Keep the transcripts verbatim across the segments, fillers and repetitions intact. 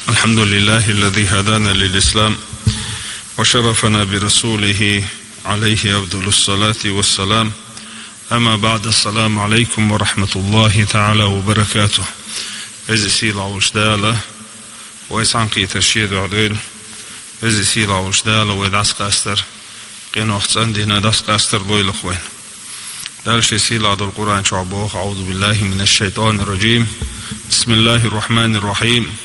الحمد لله الذي هدانا للإسلام وشرفنا برسوله عليه أفضل الصلاة والسلام. أما بعد، السلام عليكم ورحمة الله تعالى وبركاته. Веза-Сийлахь волчу Дала вай цхьаьнакхетар Шен дуьхьа дойла. Веза-Сийлахь волчу Дала вай дӀасакъастар къинойх цӀандина дӀасакъастар лойла вайна. Дала Шен сийлахь долу Къуръан чохь боху: أعوذ بالله من الشيطان الرجيم. بسم الله الرحمن الرحيم.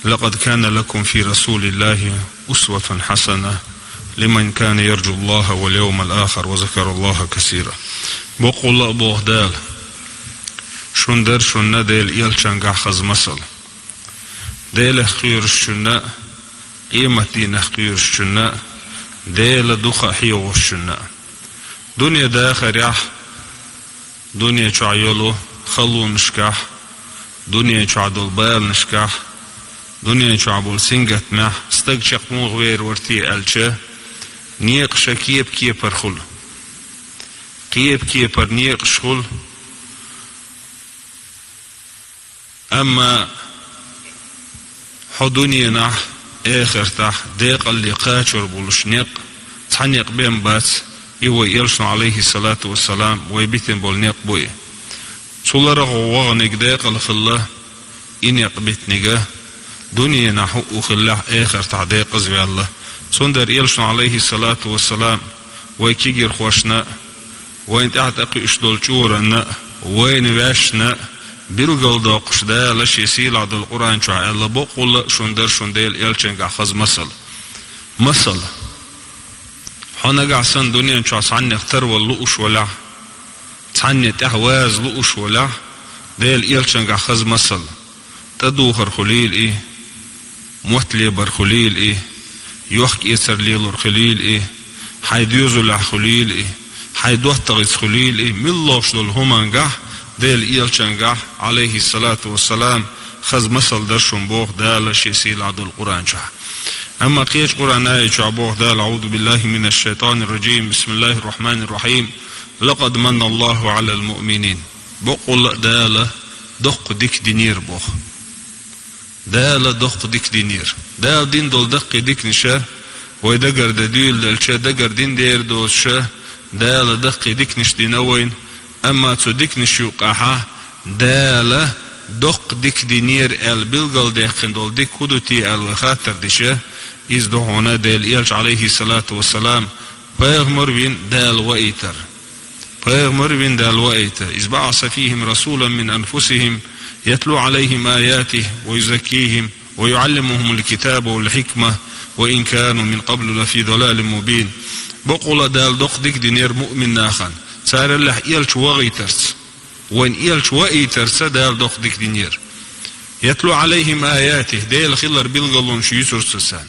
لقد كان لكم في رسول الله أسوة حسنة لمن كان يرجو الله واليوم الآخر وذكر الله كثيرا. Бакъволла а, боху Дала, шун дара шуна Делан элчангахь хаза масал. Делах кхоьрушчунна а, къематдийнах кхоьрушчунна а, Делан дукха хьехошчунна а. Дуьне дахарехь, дуьне чохь йолу халонашкахь, дуьне чохь долу баланашкахь, дуьне чохь болу сингаттамехь стаг чекх муха вер вара те аьлча, некъаша кепа-кепара хуьлу. Кепа-кепара некъаш хуьлу. Амма хьо дуьненахь, эхартахь декъалле кхачор болуш некъ, цхьа некъ бен бац, и вай элчано, алейхиссалату вассалам, вай битина болу некъ бу и. Цу ларахь ваханиг декъала хилла, и некъ битиниг а, дуьненахь хӀуъу хиллехь, эхартахь декъаза ваьлла. Цундела элчано, алейхиссалату вассалам, вай кегийрхошна а, вайна тӀаьхьа тӀекхуьуш долу чкъуранна а, вайна ваьшна а билгалдоккхуш Дала Шен сийлахь долу Къуръан чохь аьлла: бакъволла а шун дара шун Делан элчангахь хаза масал. Масал. Хьо нагахь санна дуьнен чохь цхьаннех тарвала лууш валахь, цхьанне тӀаьхьа ваза лууш валахь, Делан элчангахь хаза масал. ТӀедухар хуьлийла и, мотт лебар хуьлийла и, йохк-эцар лелор хуьлийла и, хьайн доьзалехь хуьлийла и, хьайн доттагӀица хуьлийла и, муьлххачу долу хӀумангахь, Делан элчангахь, алейхиссалату вассалам, хаза масал дара шун боху Дала Шен сийлахь долу Къуръан чохь. Амма кхечу Къуръан аят чохь боху Дала: أعوذ بالله من الشيطان الرجيم. بسم الله الرحمن الرحيم. لقد من الله على المؤمنين. Бакъволла а Дала доккха дика динера боху. Дала доккха дика динера. Дала дина долу даккхий диканаш вай дагара дан дуьйладелча, дагара дина дера доцуша, Дала даккхий диканаш дина вайна, амма цу диканаш юккъехь Дала доккха дика динера аьлла билгалдаьккхина долу дика хӀун ду те аьлла вай хаттар дича, иза ду хьуна Делан элча, алейхиссалату вассалам, пайхамар вина Дала ваийтар. Пайхамар вина Дала ваийта. إذ بعث فيهم رسولا من أنفسهم يتلو عليهم آياته ويزكيهم ويعلمهم الكتاب والحكمة وإن كانوا من قبل لفي ضلال مبين. Бакъволла а Дала доккха дика динера муъмин нахана, цараллехь элча ваийтарца. Вайн элча ваийтарца Дала доккха дика динера. يتلو عليهم آياته, Делан хилар билгалонаш юьйцура цо царна.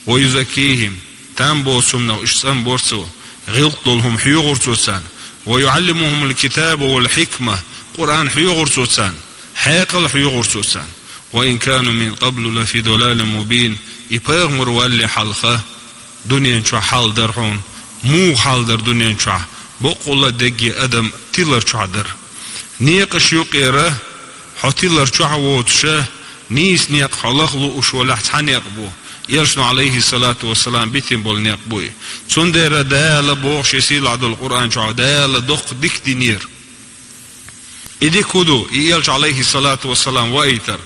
ويزكيهم, там боцу хӀуманах уьш цӀанбора цо, гӀиллакх долу хӀума хьоьхура цо царна. ويعلمهم الكتاب والحكمة, Къуръан хьоьхура цо царна, хьекъал хьоьхура цо царна. وإن كانوا من قبل لفي ضلال مبين. И пайхамар валале хьалха дуьнен чохь хьал дара хьуна. Муха хьал дара дуьнен чохь? Бакъволла а дерриге адам тилар чохь дара. Некъаш юкъера хьо тилар чохь воцуша, нийса некъ хьо лаха лууш валахь, цхьа некъ бу. Элчано, алейхиссалату вассалам, битина болу некъ бу и. Цундела Дала боху Шен сийлахь долу Къуръан чохь, Дала доккха дика динера. И дика хӀун ду? И элча, алейхиссалату вассалам, ваийтар.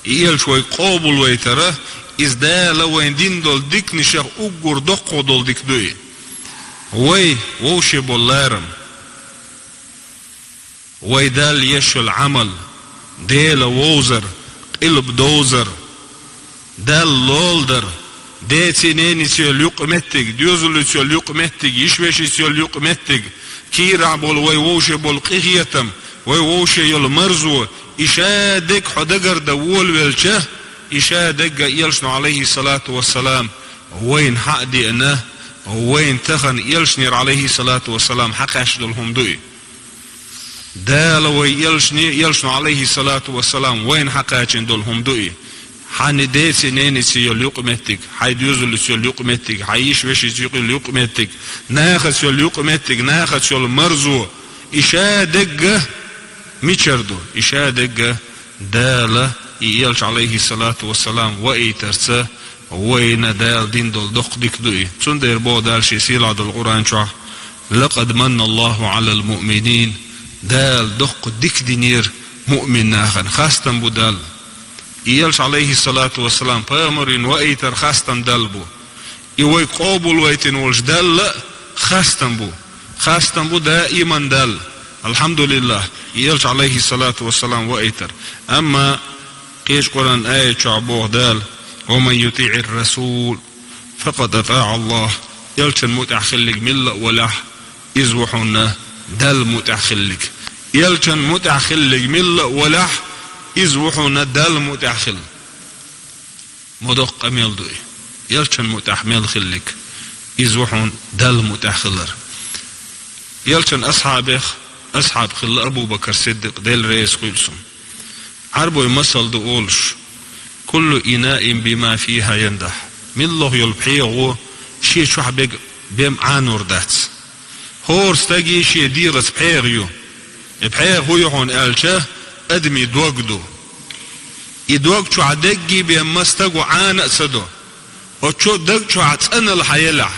И элча вай къобалвайтара, иза Дала вайн дина долу диканашех уггар доккхо долу дика ду и. Вай вовше болу ларам, вай Далла еш йолу Ӏамал, Дела вовзар, къилба довзар, Далла лолдар, деций-нениций йолу юкъаметтиг, доьзалца йолу юкъаметтиг, йиша-вешица йолу юкъаметтиг, кийрахь болу вай вовше болу къинхетам, вай вовше йолу марзо, и ша дерг хьо дагардан волавелча, и ша дерг а элчано, алейхиссалату вассалам, вайна хьа а деана, вайна тахана элчанера, алейхиссалату вассалам, хьакхаьчна долу хӀума ду и. Дала вай элчане, элчано, алейхиссалату вассалам, вайна хьакхаьчна долу хӀума ду и. Хьан деций-нениций йолу юкъаметтиг, хьайн доьзалца йолу юкъаметтиг, хьайн йиша-вешица йолу юкъаметтиг, нахаца йолу юкъаметтиг, нахаца йолу марзо, и ша дерг а мичара ду? И ша дерг а Дала И Элча, алейхиссалату вассалам, ваийтарца вайна Дала дина долу доккха дика ду и. Цундела боху Дала шен сийлахь долу Къуръан чохь: «Лакъад манна Аллаху Ӏалал муъминин». Дала доккха дика динера муъмин нахана. Хастам бу Далла. И Элча, алейхиссалату вассалам, пайхамар вина ваийтар хастам Далла бу. И вайга къобалвайтина волчу Далла хастам бу. Хастам бу даиман Далла. Алхьамдулиллах, и Элча, алейхиссалату вассалам, ваийтар. Амма кхечу Къуръан аят чохь боху Дала: «Ва ман ютиъир расул, факъад атаъа Аллах». Элчан мутӀахь хиллиг милла а валахь, иза ву хьуна Далла мутӀахь хиллиг. Элчан мутӀахь хиллиг милла а валахь, иза ву хьуна Далла мутӀахь хилла. Ма доккха къамел ду и. Элчан мутӀахь мел хиллиг, иза ву хьуна Далла мутӀахь хилар. Элчан асхьабех асхьаб хилла Абу Бакр Сиддикъ, Дела реза хуьлда цунна. Ӏарбойн масал ду олуш: «Куллу инаин бима фиха яндах». Милла йолу пхьегӀа шен чохь бег-, бен Ӏанор дац. ХӀора стаге шен дегӀаца пхьегӀа ю. И пхьегӀа хӀун ю хьуна аьлча, адамийн дог ду. И дог чохь дегги бен маса стаг ву Ӏана а ца до. Оцу дог чохь цӀаналла хьан елахь,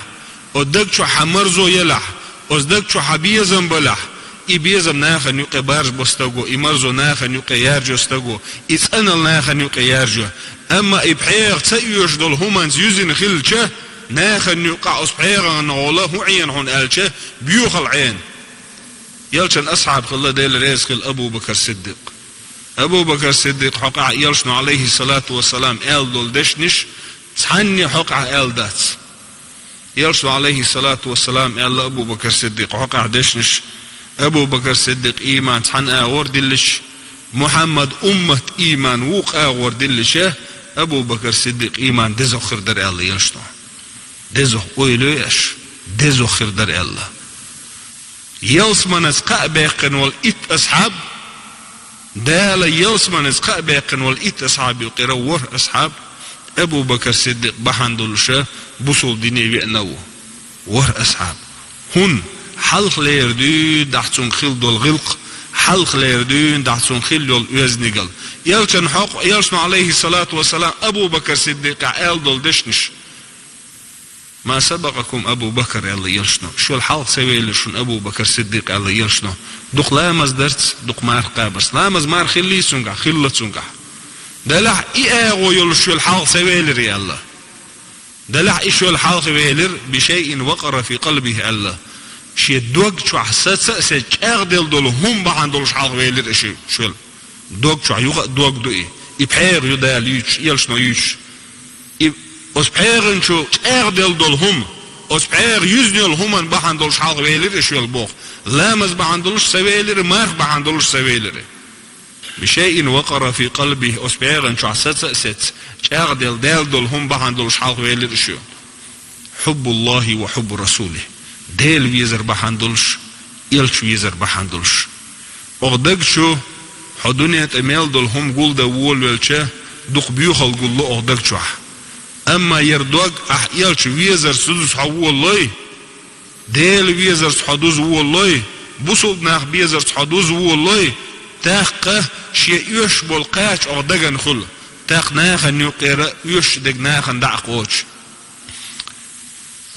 оцу дог чохь хьан марзо елахь, оцу дог чохь хьан безам балахь, и безам нахана юкъе баржабо стаг ву, и марзо нахана юкъе яржайо стаг ву, и цӀаналла нахана юкъе яржайо. Амма и пхьегӀа ца оьшуш долу хӀуманца юьзина хилча, нахана юкъахь оцу пхьегӀанна гӀола хӀун Ӏена хьуна аьлча, боьхалла Ӏена. Элчан асхьаб хилла, Дела реза хилла, Абу Бакр Сиддикъ. Абу Бакр Сиддикъ хьокъехь Элчано, алейхиссалату вассалам, аьлла долу дешнаш цхьанне хьокъехь аьлла дац. Элчано, алейхиссалату вассалам, аьлла Абу Бакр Сиддикъ хьокъехь дешнаш: Абу Бакр Сиддикъ ийман цхьана агӀор диллича, Мухьаммад уммат ийман вукху агӀор диллича, Абу Бакр Сиддикъ ийман дезох хир дара аьлла Элчано. Дезох, ойла йой аш, дезох хир дара аьлла. Ялсаманаца кхаъ баьккхина волу итт асхьаб, Дала ялсаманаца кхаъ баьккхина волу итт асхьаб юкъера ворхӀ асхьаб Абу Бакр Сиддикъ бахьана долуша бусул дине веана ву. ВорхӀ асхьаб. ХӀунда? Хьалхалера дуьйна дахь цунга хилла долу гӀиллакх, хьалхалера дуьйна дахь цунга хилла йолу оьздангалла. Элчан хьокъ-, Элчано, алейхиссалату вассалам, Абу Бакр Сиддикъехь аьлла долу дешнаш. «Ма сабакъакум Абу Бакр», аьлла Элчано. Шел хьалха ца велира шуна Абу Бакр Сиддикъ, аьлла Элчано. Дукха ламаз дарца, дукха марха кхабарца. Ламаз, марха хиллий цуьнгахь? Хилла цуьнгахь. Делахь и агӀо йолуш шел хьалха ца велира аьлла. Делахь и шел хьалха велира, «бишайин вакъара фи къалбихи», аьлла. Шен дог чохь саца а саца чӀагӀделла долу хӀума бахьана долуш хьалха велира и ши-, шел. Дог чохь юха а дог ду и. И пхьегӀа ю Дала юьйцуш, Элчано юьйцуш. И оцу пхьегӀан чу чӀагӀделла долу хӀума, оцу пхьегӀа юьзна йолу хӀуманна бахьана долуш хьалха велира и шел боху. Ламаз бахьана долуш ца велира, марха бахьана долуш ца велира. «Бишайин вакъара фи къалбихи», оцу пхьегӀан чохь саца а саца, чӀагӀделла Дала долу хӀума бахьана долуш хьалха велира и шел. «Хьуббуллахи ва хьуббу расулихи». Дела везар бахьана долуш, Элча везар бахьана долуш. Оха даг чу хьо дуьне тӀе мел долу хӀума гулдан волавелча, дукха боьхалла гулло оха даг чохь. Амма яра дог ахь Элча везарца дуза хьо волалой, Дела везарца хьо дуза волалой, бусулба нах безарца хьо дуза волалой, тӀаккха шен оьшуш болу кхача оха дагана хуьлу, тӀаккха нахана юкъера оьшуш дерг нахана дӀа а кхочу.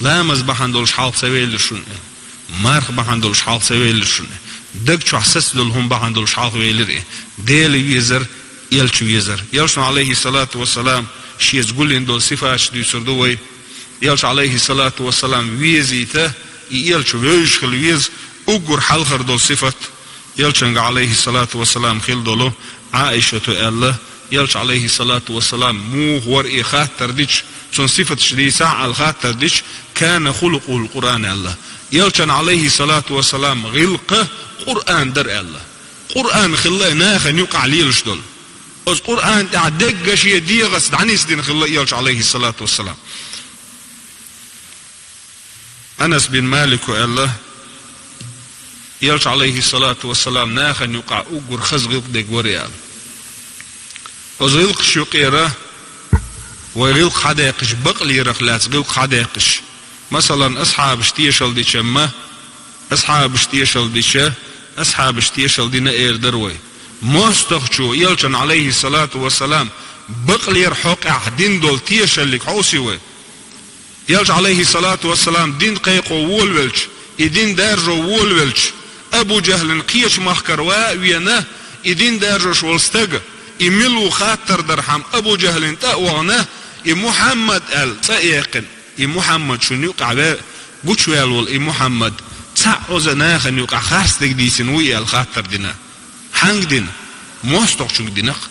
Ламаз бахьана долуш хьалха ца велира шуна и. Марха бахьана долуш хьалха ца велира шуна и. Даг чохь саца долу хӀума бахьана долуш хьалха велира и. Дела везар, Элча везар. Элчано, алейхиссалату вассалам, шеца гулйина долу сифаташ дуьйцур ду вай. Элча, алейхиссалату вассалам, везийта, и Элча вевзаш хила веза, уггар хьалхара долу сифат. Элчанга, алейхиссалату вассалам, хила долу Ӏаишату аьлла, Элча, алейхиссалату вассалам, муха вара и хаттар дича, цунна сифаташ дийцахьа аьлла хаттар дича, «кана хулукъухул Къуръан», аьлла. Элчан, алейхиссалату вассалам, гӀиллакх Къуръан дара аьлла. Къуръан хилла нахана юкъахь лелаш долу. Оцу Къуръан тӀехь дегга шен дегӀаца дӀанисдина хилла Элча, алейхиссалату вассалам. Анас бин Малику аьлла, Элча, алейхиссалату вассалам, нахана юкъахь уггар хаза гӀиллакх дерг вара аьлла. Оцу гӀиллакхаш юкъера вай гӀиллакх хьадаьккхича, бакълерах лаьцна гӀиллакх хьадаьккхича. Масалан, асхьабаш тешал дича ма, асхьабаш тешал дича, асхьабаш тешал дина эр дара вай. МостагӀчо, Элчан, Ӏалайхи салату ва салам, бакълер хьокъехь дина долу тешаллиг хьовсий вай. Элча, Ӏалайхи салату ва салам, дин кхайкхо волавелча, и дин даржо волавелча, Абу Джахьлин кхечу махкара ван а вена, и дин даржош волу стаг, и мила ву хаттар дархьама, Абу Джахьлин тӀе а вахана, и Мухьаммад аьлла цӀа а яьккхина, и Мухьаммад шуна юкъахь ве-, гучуваьлла волу и Мухьаммад, цхьаъ оза нахана юкъахь харцдерг дийцина вуй аьлла хаттар дина. Хьанга дина? МостагӀчуьнга дина-кх.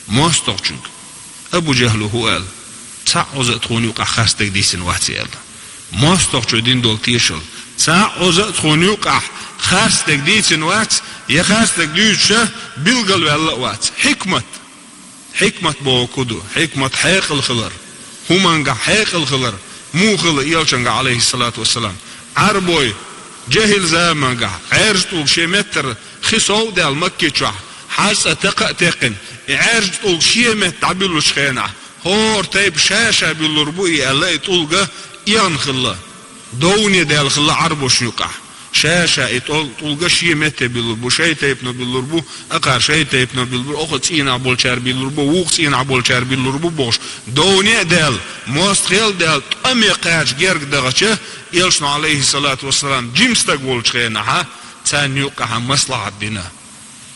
МостагӀчуьнга. Абу Джахьло хӀун аьлла? Цхьаъ оза а тхуна юкъахь харцдерг дийцина вац аьлла. МостагӀчо дина долу тешалла. Цхьаъ оза а тхуна юкъахь харцдерг дийцина вац, я харцдерг дуьйцуш билгалваьлла а вац. Хьикмат. Хьикмат бохург хӀун ду? Хьикмат хьекъал хилар. ХӀумангахь хьекъал хилар. Муха хилла Элчангахь, Ӏалайхи салату ва салам? Ӏарбой, джахӀил замангахь, Ӏаьржа тӀулг шен меттара хи сов а даьлла Макки чохь, хьаьжцӀа такха а теккхина, и Ӏаьржа тӀулг шен метта дӀабуьллучу хенахь, хӀора тайпа ша-ша буьллур бу и аьлла, и тӀулга эгӀна хилла. Довне даьлла хилла Ӏарбошна юкъахь. Ша-ша и тӀул-, тӀулга шен метте буьллур бу, шайн тайпано буьллур бу, акхар шайн тайпано буьллур бу, оха цӀийнахь болчара буьллур бу, вукху цӀийнахь болчара буьллур бу бохуш, довне а даьлла, мостагӀ а даьлла, тӀаме кхача герга дахча, Элчано, Ӏалайхи салату ва салам, жима стаг волчу хенахь, царна юкъахь маслахьат дина.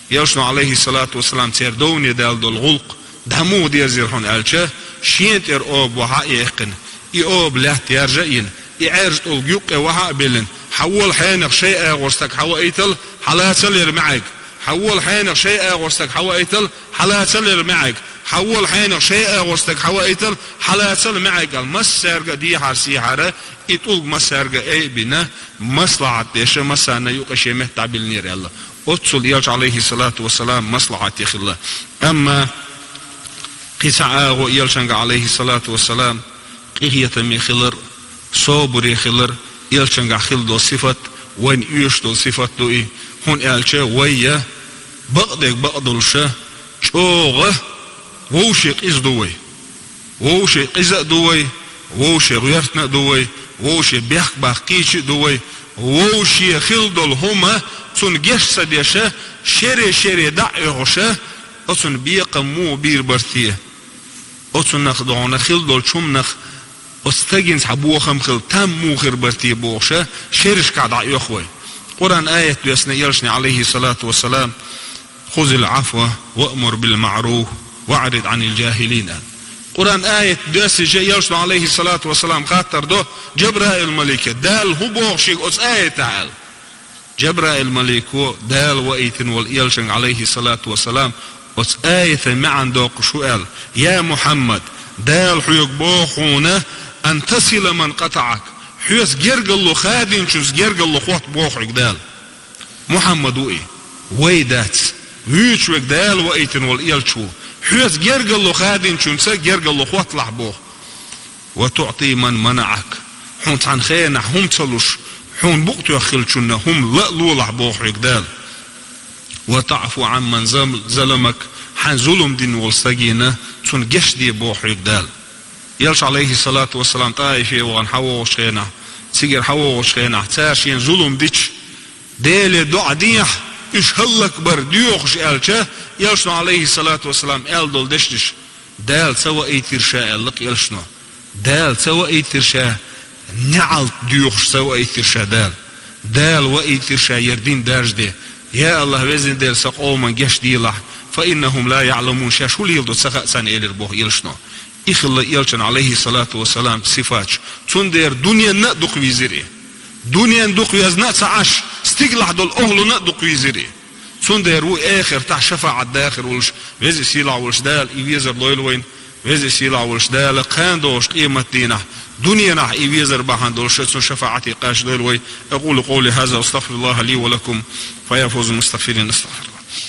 Элчано, Ӏалайхи салату ва салам, церан довне даьлла долу гӀуллакх дӀа муха дерзира хьуна аьлча, шена тӀера оба вахьа а яьккхина, и оба лаьтта яржа а йина, и Ӏаьржа тӀулг юккъе вахьа а биллина, хьан вола хьенах шайн агӀор стаг хьан ваийтал, хьан лацал яра маьӀиг, хьан вола хьенах шайн агӀор стаг хьан ваийтал, хьан лацал яра маьӀиг, хьан вола хьенах шайн агӀор стаг хьан ваийтал, хьан лацал маьӀиг аьлла, массаьрга а дехьара-сехьара и тӀулг массаьрга а айа а бина, маслахьат деш, массарна юкъа шен метта дӀабиллинера аьлла. Оццул Элча, Ӏалайхи салату ва салам, маслахьате хилла. Амма кхин цхьа агӀо Элчангахь, Ӏалайхи салату ва салам, къинхетаме хилар, собаре хилар Элчангахь хилла долу сифат, вайна оьшуш долу сифат ду и, хӀунда аьлча вай я бакъдерг бакъдолуша, чӀогӀа вовше къиза ду вай. Вовше къиза а ду вай, вовше гӀоьртина а ду вай, вовше бехк-бахка кхийча а ду вай, вовше хилла долу хӀума цунна геч ца деша, шере-шере дӀа а оьхуша, оцунна бекхам муха бийр бара те? Оцунах догӀуна хилла долчу хӀуманах оцу стагана цхьа бохам хила там муха хир бара те бохуша, шерашкахь дӀа а оьху вай. Къуръан аят доьссина Элчане, Ӏалайхи салату ва салам, «Хузил Ӏафва ваъмур бил маӀруф ваӀрид Ӏанил джахӀилин», аьлла. Къуръан аят доьссича, Элчано, Ӏалайхи салату ва салам, хаттар до Джабраил малике: «Дала хӀун боху шега оцу аятехь?» аьлла. Джабраил малико Дала ваийтина волу Элчанга, Ӏалайхи салату ва салам, оцу аятан маьӀна доккхуш хӀун аьлла: «Я Мухьаммад, Дала хьоьга боху хьуна: ан тасила ман къатаӀак, хьоьца гергарло хадийначуьнца гергарло хотта боху хьоьга Дала». Мухьаммад ву и, вай дац. Вуьйцуш верг Дала ваийтина волу Элча ву. Хьоьца гергарло хадийначуьнца гергарло хотталахь боху. «Ва туӀти ман манаӀак». Хьуна цхьана хенахь хӀума ца луш, хьуна букъ тоьхна хиллачунна хӀума ла а лолахь боху хьоьга Дала. «Ва таӀфу Ӏамман зам-, заламак». Хьан зулам дина волу стагана цунна гечде боху хьоьга Дала. Элча, Ӏалайхи салату ва салам, ТӀаифе вахана хьан вогӀучу хенахь, цигара хьан вогӀучу хенахь, цара шена зулам дича, Деле доӀа дехьа, уьш хӀаллакбар доьхуш аьлча, Элчано, Ӏалайхи салату ва салам, аьлла долу дешнаш: «Дала ца ваийтира ша», аьлла-кх Элчано. Дала ца ваийтира ша, неӀалт доьхуш ца ваийтира ша Дала. Дала ваийтира ша яра дин даржаде. Я АллахӀ, везан Дела, сан къоман гечделахь, «фа иннахум ла яӀламун», шаьш хӀун леладо ца хаьа царна, элира боху Элчано. И хилла Элчан, Ӏалайхи салату ва салам, сифаташ. Цундела дуненна а дукха вийзира и. Дуненна дукха везна а ца Ӏаш, стигалахь долу охӀлунна а дукха вийзира и. Цундела ву эхартахь шафаӀат дахар волуш, веза а сийлахь волуш Дала и везар лойла вайна, веза а сийлахь волуш Дала кхана догӀуш къематдийнахь, дуненахь и везар бахьана долуш цуьнан шафаӀате къаьстадойла вай. أقول قولي هذا وأستغفر الله لي ولكم فيا فوز المستغفرين. أستغفر الله.